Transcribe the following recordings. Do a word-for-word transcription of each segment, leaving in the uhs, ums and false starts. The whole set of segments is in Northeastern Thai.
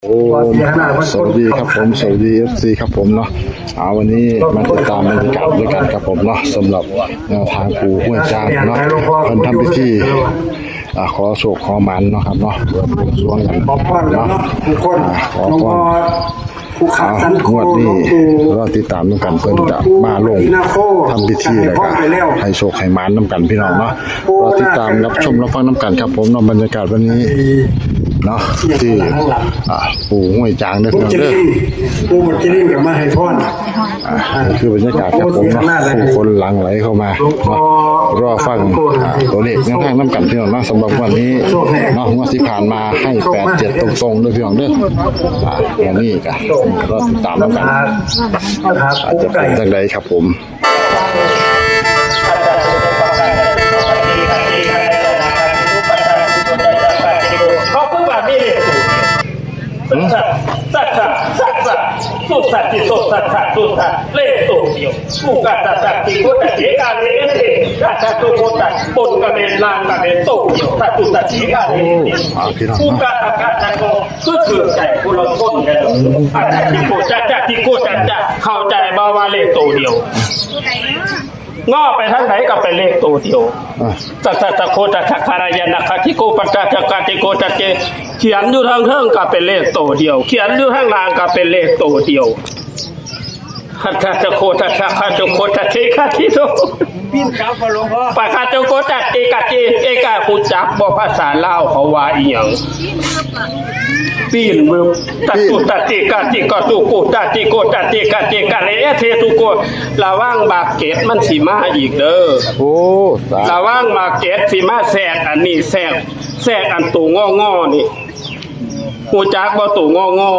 โอ้ สวัสดีครับผม สวัสดีเอฟซีครับผมเนาะ อ่า วันนี้มาติดตามบรรยากาศด้วยกันครับผมเนาะ สำหรับแนวทางปู่ห้วยจางเนาะ เพิ่นทำพิธี อ่า ขอโชคขอหมานเนาะครับเนาะ เปิดบวงสรวงกัน ขอพรแล้วเนาะ ทุกคน อ่า ขอพร หลวงพ่อผู้ขัด อ่า สันโค งวดนี้ หลวงปู่ รอติดตามนำกัน เพิ่นจะมาลง ทำพิธีแล้วก็ให้โชคให้หมานนำกันพี่น้องเนาะ รอติดตามรับชมรับฟังนำกันครับผมเนาะ บรรยากาศวันนี้เนาะ ที่ อ่า ปู่ห้วยจางเด้อพี่น้องเด้อ ปู่บักจริงกับมาให้พร อ่า นี่คือบรรยากาศครับผมเนาะ ผู้คนหลั่งไหลเข้ามาเนาะ รอฟัง อ่า ตัวเลขแนวทางนำกันพี่น้องเนาะ สำหรับวันนี้เนาะ งวดที่ผ่านมาให้แปดเจ็ดตรงๆเด้อพี่น้องเด้อ อ่า วันนี้ก็รอติดตามนำกัน อาจจะเป็นจังใดครับผม เขาคือว่ามีเลขสูตร หืม สัตว์สัตว์สัตว์สัตว์สัตว์สุสัตว์ที่สุสัตว์สัตว์สุสัตว์เลขตัวเดียวผู้กาตัดตัดที่โคตรเจกาเลเอเทราชาตุโคตรบนกระเบนลางกระเบนโตเดียวสัตว์สุสัตว์เจกาเลเอเท อ่า พี่น้อง ผู้ เนาะ กาตัดตัดก็คือเกิดใจคนละคนกันอาจารย์ที่โคตรจัดจัดที่โคตรจัดจัดเข้าใจบ่ว่าเลขตัวเดียว งอไปทางไหนก็เป็นเลขตัวเดียว อ่า สัตตะโคตะสักการายะนะคติโกปัจจกาติโกจัจเจ เขียนอยู่ทางเทิงก็เป็นเลขตัวเดียว เขียนอยู่ทางล่างก็เป็นเลขตัวเดียวหัตถะโคตะสักขะโจโคตะเทคาทิโต ปิ้นกลับมาหลวงพ่อ ปะคาโจโคตะเตกะเตเอกะหูจักบ่ภาษาลาวเขาว่าอีหยัง ปีนเวิบตัดตุตัดติกาติกาตุโกตัดติโกตัดติกาติกาเลเอเทตุโกระวังบาดเจ็บมันสิมาอีกเด้อ โอ้ สา ระวังบาดเจ็บสิมาแทรกอันนี้แทรกแทรกอันตัวงองอนี่หูจักบ่ตัวงองอ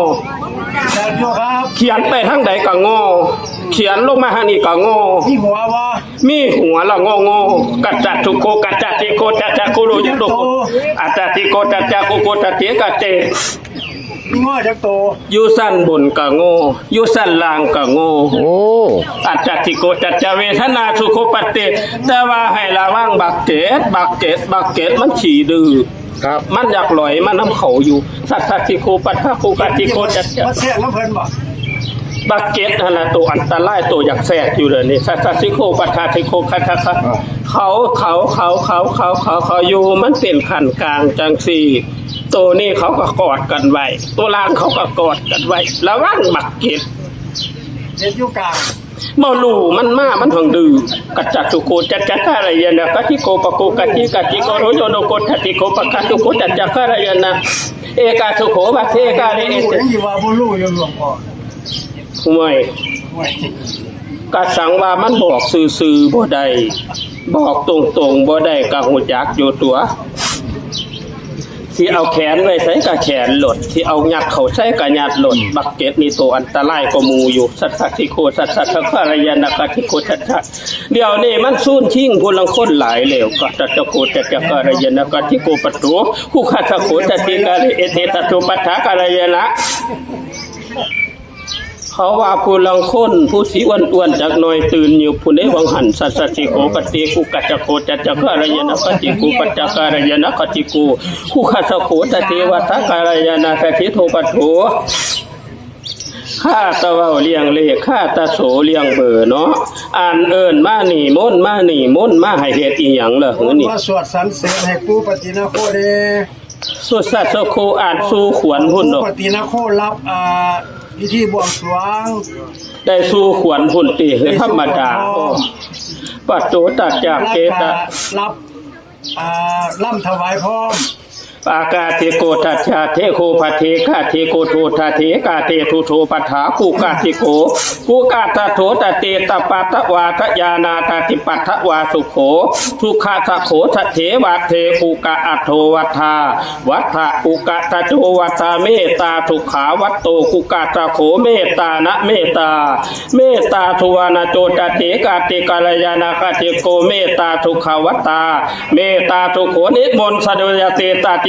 จัดอยู่ครับ เขียนไปทางใดก็งอ เขียนลงมาทางนี้ก็งอ มีหัววะ มีหัวละงองอกัจจตุโกกัจจติโกจัจจโกโลยุโตโกอัจจติโกจัจจโกโกจัจเจกะเจ มีงอจักโต อยู่สั้นบนกะโงอยู่สั้นล่างกะโง โอ้ อัจจติโกจัจจเวทนาสุโขปัตเต แต่ว่าให้ระวังบักเกตบักเกตบักเกตมันขี้ดื้อ ครับ มันอยากลอยมานำเขาอยู่ สัตตติโกปัฏฐะโกกะติโกจัจจ มาแทรกแล้วเพิ่นบ่ บักเก็ตนั่นแหละตัวอันตรายตัวอยากแทรกอยู่เลยนี่สัสสิโคปัฏฐาทิโคคัตถะคะเขาเขาเขาเขาเขาเขาเขาอยู่มันเป็นขั้นกลางจังสี่ ตัวนี้เขาก็กอดกันไว้ ตัวล่างเขาก็กอดกันไว้ ระวังบักเก็ต เห็นอยู่กลาง บ่รู้มันมามันหังดื้อกัจจสุโกจัจจการายนะกัจจิโกปะโกกัจจิกัจจิโกโรโยโนโกจัจจิโกปะกัจจุโกจัจจการายนะเอกาสุโขวัตเทกาเรเอ โอ้ เต ยังอยู่ว่าบ่รู้อยู่หลวงพ่อ ห่วย โอ้ย กะสังว่ามันบอกซื่อๆบ่ได้ บอกตรงๆบ่ได้กะหูจักอยู่ตัวสิเอาแขนไว้ใส่กะแขนหลดสิเอายัดเข้าใส่กะยัดหลดบักเก็ตนี่ตัวอันตรายกว่าหมู่อยู่สัสสะสิโคสัสสะทะคารายนะกะทิโคสัสสะเดี๋ยวนี้มันสูนชิงผู้ลังคนหลายแล้วกะตะโกตะจักการายนะกะทิโกปะโตผู้คาสะโคตะติการเอเทตะโตปัฏฐาการายนะ เขาว่าผู้ลังคนผู้สีอ้วนๆจักหน่อยตื่นอยู่ผู้ใดหวังหันสัสสะสิโขปฏิกุกัจจโคจัจจกะระยะนะปฏิกุปัจจกะระยะนะปฏิกุคุขัสสะโขตะเทวะทะกะระยะนะสะสิโทปัทโทข้าตะเว้าเลี้ยงเลขข้าตะโสเลี้ยงเบอร์เนาะอันเอิ้นมานี่มนต์มานี่มนต์มาให้เฮ็ดอีหยังล่ะหือนี่ มาสวดสรรเสริญให้ปู่ปฏินาโคเด้ สุดสัตว์โสโคอาจสู้ขวัญหุ่นดอก ปฏินาโครับอ่าพิธีบวงสรวง ได้สู้ขวัญหุ่นตีคือธรรมดา ปัจจุตัดจากเกตะ รับอ่าล่ำถวายพร้อม อากาเทโกทัจจาเทโคปะเทกาเทโกโททัจเทกาเททุโทปัฏฐากุกาเทโกกุกาตะโทตะเตตะปัตตะวาทะยานาตาติปัตถะวาสุโข ทุกขะสะโขสะเทวะเทอุกะอัทโทวัฏฐาวัฏฐะอุกะตะโจวัฏฐาเมตตาทุกขาวัตโตกุกะตะโขเมตตานะเมตตาเมตตาสุวรรณโจตะเตกะเตกะระยานาคะเตโกเมตตาทุกขวัตตาเมตตาทุกโขนิมนต์สะดุยะเตตะเต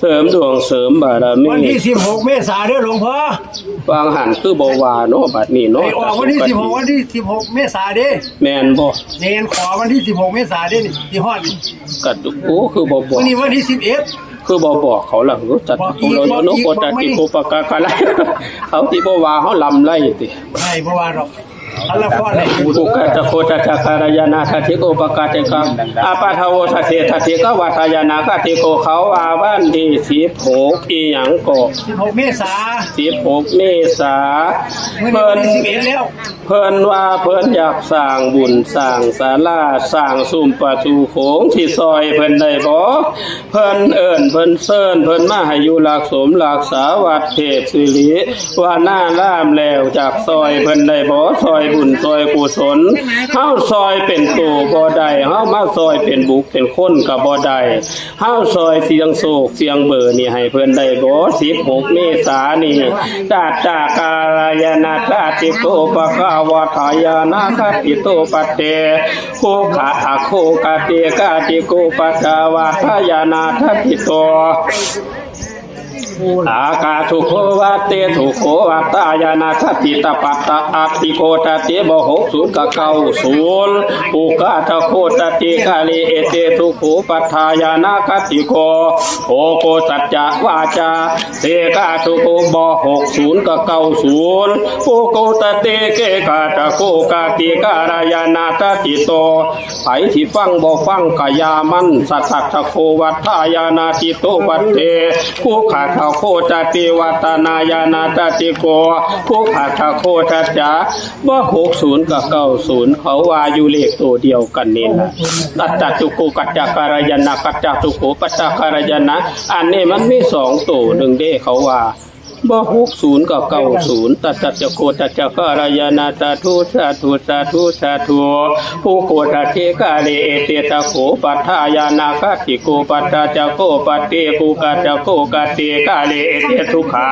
เสริมดวงเสริมบารมี วันที่สิบหกเมษาเด้อหลวงพ่อ วางหันคือบ่ว่าเนาะ บัดนี้เนาะ ไอ้ออกวันที่สิบหก วันที่สิบหกเมษาเด้ แม่นบ่ แม่น ขอวันที่สิบหกเมษาเด้นี่ ที่ฮอดนี่ กะ โอ้ คือบ่บอก มื้อนี้วันที่สิบเอ็ด คือบ่บอกเขาล่ะ รู้จัก บอกอีก ผู้เราอยู่เนาะ บอกอีก โกตาติ บอกมาอีก โกปะกะกะละ เขาสิบ่ว่าเขาลำไรติ ไม่ บ่ว่าดอก อันละข้อเลย อุกาจโคจจักรายานาทัตถิโกปกาจกะ อาปาทโวสเสทัตถิกวัฏยานาคติโก เขาว่าวันที่สิบหก อีหยังก็ สิบหกเมษา สิบหกเมษา มื้อนี้วันที่สิบเอ็ดแล้ว เพิ่นว่าเพิ่นอยากสร้างบุญสร้างศาลาสร้างสุมประตูโขง สิซอยเพิ่นได้บ่ เพิ่นเอิ้นเพิ่นเชิญเพิ่นมาให้อยู่รักสมรักษาวัดเทพศิริวนารามแล้ว จักซอยเพิ่นได้บ่ ซอยบุญซอยกุศล เฮาซอยเป็นโตบ่ได้ เฮามาซอยเป็นบุคเป็นคนก็บ่ได้ เฮาซอยเสี่ยงโชคเสี่ยงเบอร์นี่ให้เพิ่นได้บ่ สิบหกเมษานี่ ตัตตาการายานาทัตติโตปะกะวัฏยานาคติโตปัตเต Kukha akho kate kati ko pattha vattayana thathito. Akathuko vatesu ko vattayana thathita patta atiko tate บ่หกศูนย์ก็เก้าศูนย์ Ukatako tate kale ete thuko pattayana katiko. Oko sacca vaca เสกาทุโก บ่หกศูนย์ก็เก้าศูนย์ โกโกตะเตเกกาตะโกกาติการายานาตะติโต ไผสิฟังบ่ฟังกะยามัน สัทธัตถโกวัฏฐายานาติโตวัตเต ภูขาตะโกตะเตวัตนายานาตะติโก ภูขาตะโกตะจา บ่หกศูนย์ก็เก้าศูนย์ เขาว่าอยู่เลขตัวเดียวกันนี่ล่ะ กัจจตุโกกัจจการายานะ กัจจตุโกปัจจการายานะ อันนี้มันมีสองตัวหนึ่งเด้ เขาว่า บ่หกศูนย์ก็เก้าศูนย์ ตัจจโกตัจจการายานะ สาธุ สาธุ สาธุ สาธุ ภูโกตะเทกาเลเอเตตะโขปัฏฐายานาคติโกปัฏฐาจโกปะเตภูกาจโกกาเตกาเลเอเตทุกขา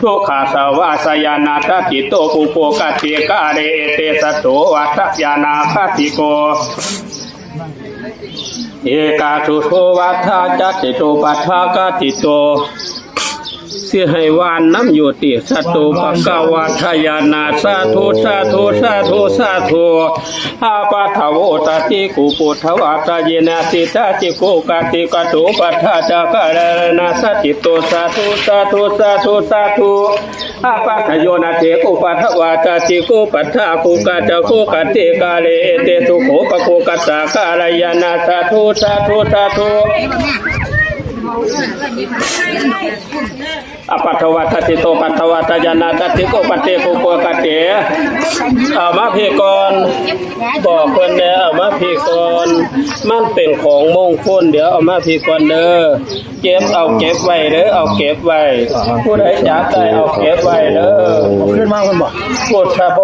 ทุกขาสวาสยานาตติโตภูโกกาเตกาเลเอเตสตโตวัฏยานาคติโก เอกาสุโทวัฏฐาจติโตปัฏฐากติโต สิให้วานน้ำอยู่ติ สตโตภะคะวะทายานา สาธุ สาธุ สาธุ สาธุ อาปัทโวตติกุปุทธวัตเยนะสิตาติโกกาติกโตปัฏฐาจาการะนะสติโต สาธุ สาธุ สาธุ สาธุ อาปัทโยนะเทกุปัทวาตติกุปัทธากุกาจโกกาติกาเลเอเตสุโขปโกกัสสาการายานา สาธุ สาธุ สาธุ อปัทวัตติโตปัทวัตยานาตติโกปะเตโกโกกะเต เอามาพี่ก่อน บอกเพิ่นแหน่ เอามาพี่ก่อน มันเป็นของมงคล เดี๋ยวเอามาพี่ก่อนเด้อ เก็บเอาเก็บไว้เด้อ เอาเก็บไว้ ผู้ใดจับได้เอาเก็บไว้เด้อ ขึ้นมาเพิ่นบอก พุทธโบ